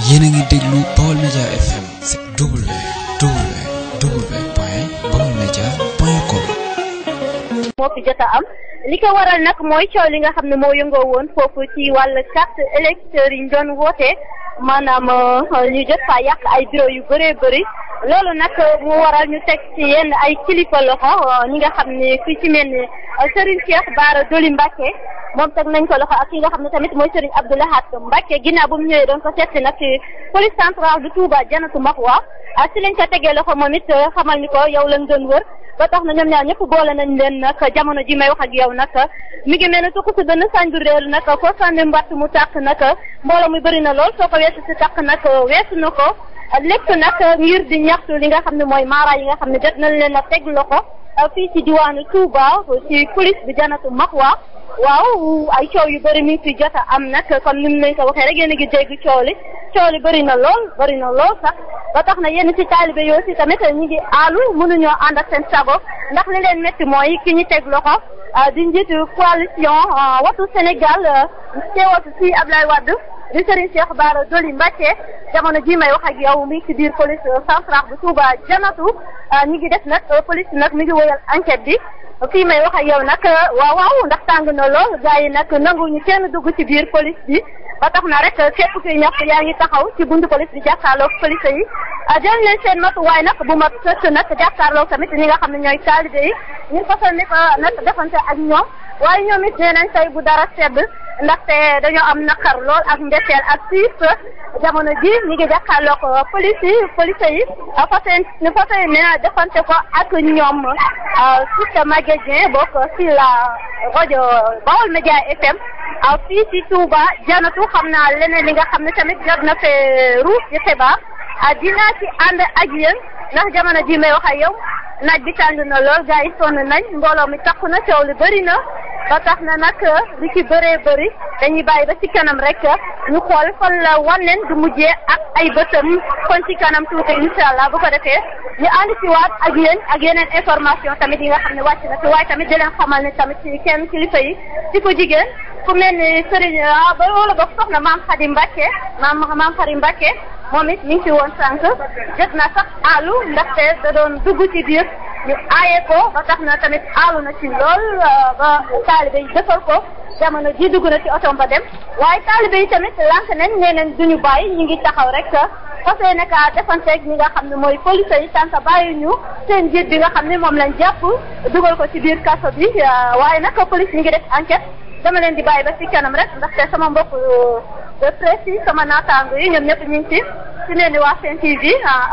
yéen a ngi déglu Baol Média FM www.baolmedia.com. moo fi jot a am li ko waral nag mooy coow li nga xam ne moo yëngoo woon foofu ci wàllu carte électeur yi ñu doon woote maanaam ñu jot faa yàq ay bureau yu bëree bëri loolu nag mu waral ñu teg ci yenn ay kilifa loxo ñi nga xam ne fii ci mel ni Serigne Cheikh Bara Doli Mbacké moom teg nañ ko loxo ak ki nga xam ne tamit mooy Serigne Abdou Lahad Mbacké ginnaaw bu mu ñëwee doon ko seet si nag ci police centrale du Touba Janatu Mahwa si lañ ko tegee loxo moom it xamal ni ko yow lañ doon wër ba tax na ñoom ñaar ñëpp boole nañ leen nag jamono ji may wax ak yow nag mi ngi mel ne tukku si benn sañ bu réer nag foo sànni mbatt mu tàkk nag mbooloo muy bëri na lool soo ko weesu si tàkk nag weesu na ko lépp nag ngir di ñaxtu li nga xam ne mooy maara yi nga xam ne jot nañ leen a teg loxo fii ci diwaanu Touba ci police bi Janatu Mahwa waaw ay coow yu bëri mi ngi fi jot a am nag comme ni mu leen ko waxee rek yéen a ngi dégg coow li bëri na lool sax ba tax na yenn ci taalibe yoo si tamit ñi ngi aalu mënuñoo ànd ak seen sago ndax li leen métti mooy ki ñu teg loxo di njiitu coalition Wattu Sénégal teewatu si Ablaye Wade di Serigne Cheikh Bara Doli Mbacké jamono ji may wax ak yow mi ngi ci biir police centrale bu Touba Janatu ñi ngi def nag police nag mi ngi wëyal enquête bi fii may wax ak yow nag waaw ndax tàng na lool gars yi nag nanguñu kenn dugg ci biir police bi ba tax na rek képp kuy ñaxtu yaa ngi taxaw ci buntu police bi jàkkaarloog police yi jël leen seen matuwaay nag bu ma sëkk nag jàkkaarloog tamit ñi nga xam ne ñooy taalibe yi ñu fasal ne nag defante ak ñoom waaye ñoom it nee nañ tey bu dara sedd ndaxte dañoo am naqar lool ak mbetteel ak siis jamono ji ñi ngi jàkkaarloog police yi ñu fas yéene defante ko ak ñoom Sista Maguette Dieng bokk ci la rajo Baol Média FM fii ci Touba Janatu xam naa leneen li nga xam ne tamit jot na fee ruus ci xibaar dinaa ci ànd ak yéen ndax jamono ji may wax ak yow naaj bi tàng na lool gars yi sonn nañ mbooloo mi takku na coow li bëri na ba tax na nag li ci bëree bëri dañuy bàyyi ba ci kanam rek ñu xool fan la wànneen du mujjee ak ay bëtam kon ci kanam tuuti incha allah bu ko defee ñu ànd ci waat ak yéen ak yeneen information tamit yi nga xam ne wàcc na ci waaye tamit di leen xamal ne tamit ci kenn kilifa yi ci ko jigéen ku mel ni Serigne ba wala boog soxna maam Khady Mbacké maam Khady Mbacké moom it mi ngi ci woon sànq jot na sax aalu ndaxte da doon dugg ci biir ñu aaye ko ba tax na tamit aalu na ci lool ba taalibe yi defal ko jamono ji dugg na ci otom ba dem waaye taalibe yi tamit lànk nañ nee nañ duñu bàyyi ñu ngi taxaw rek parce que nag defanteeg ñi nga xam ne mooy police yi tant que bàyyi ñu seen njiit bi nga xam ne moom lañ jàpp dugal ko ci biir kaso bi waaye nag police ñu ngi def enquête dama leen di bàyyi ba ci kanam rek ndaxte sama mbokk de presse yi sama naataango yi ñoom ñëpp ñu ngi ci mel ni waa Sen TV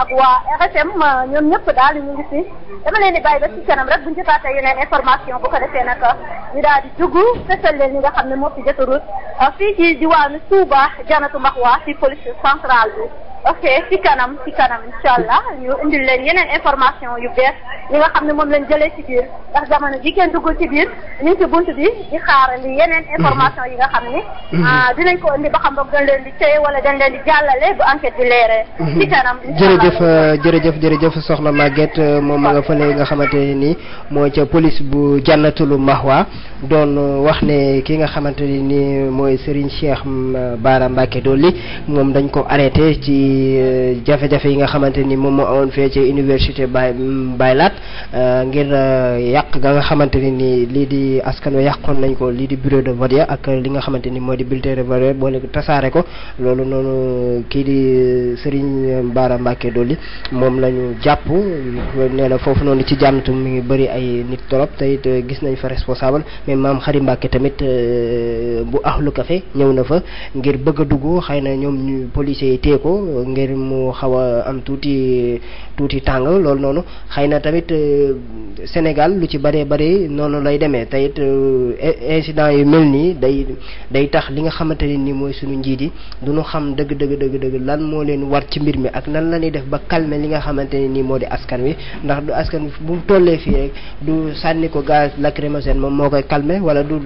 ak waa RFM ñoom ñëpp daal ñu ngi ci dama leen di bàyyi ba ci kanam rek bu ñu jotaatee yeneen information bu ko defee nag ñu daal di dugg fesal leen li nga xam ne moo fi jot a ruus fii ci diwaanu Touba Janatu Mahwa ci police centrale bi. ok ci kanam incha allah ñu indil leen yeneen information yu bees yi nga xam ne moom lañ jëlee ci biir ndax jamono ji kenn duggul ci biir ñu ngi ci bunt bi di xaar li yeneen information yi nga xam ni dinañ ko indi ba xam boog dañ leen di téye wala dañ leen di jàllale bu enquête bi leeree ci kanam jërëjëf soxna Maguette moom ma nga fële nga xamante ni mooy ca police bu Jannatul Mahwa doon wax ne ki nga xamante ni mooy Serigne Cheikh Bara Mbacké Doli moom dañ ko arrêté ci jafe-jafe yi nga xamante ni moom moo amoon fee ci université Baylat ngir yàq ga nga xamante ni lii di askan wi yàqoon nañ ko lii di bureau de vote ak li nga xamante ni moo di bulletin de vote boole tasaare ko loolu noonu kii di Serigne Bara Mbacké Doli moom la ñu jàpp nee na foofu noonu ci Janatu mi ngi bëri ay nit trop te it gis nañ fa responsable mais maam Khady Mbacké tamit bu Ahlu Café ñëw na fa ngir bëgg a dugg xëy na ñoom ñu policiers yi téye ko ngir mu xaw a am tuuti tàng loolu noonu xëy na tamit Sénégal lu ci bëree noonu lay demee te it incident yu mel nii day tax li nga xamante ni mooy suñu njiit yi du ñu xam dëgg lan moo leen war ci mbir mi ak nan la ñuy def ba calmer li nga xamante ne nii moo di askan wi ndax du askan wi bu mu tollee fii rek du sànni ko gaz lacrymogène moom moo koy calmer wala du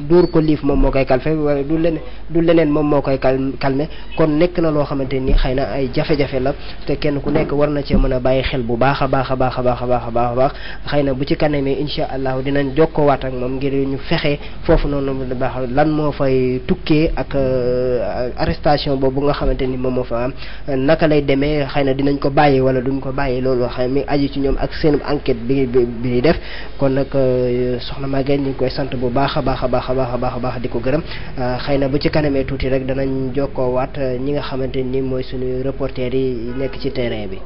dóor ko liif moom moo koy calmer wala du leneen moom moo koy calmer kon nekk na loo xamante ni xëy na ay jafe-jafe la te kenn ku nekk war na cee mën a bàyyi xel bu baax a baax a baax xëy na bu ci kanamee incha allah dinañ jokkoowaat ak moom ngir ñu fexe foofu noonu baax lan moo fay tukkee ak arrestation boobu nga xamante ni moom moo fa am naka lay demee xëy na dinañ ko bàyyi wala duñ ko bàyyi loolu xëy mi aju ci ñoom ak seen enquête bi def kon nag soxna Maguette ñu ngi koy sant bu baax a baax di ko gërëm xëy na bu ci kanamee tuuti rek danañ jokkoowaat ñi nga xamante ni mooy suñu reporter yi nekk ci terrain bi.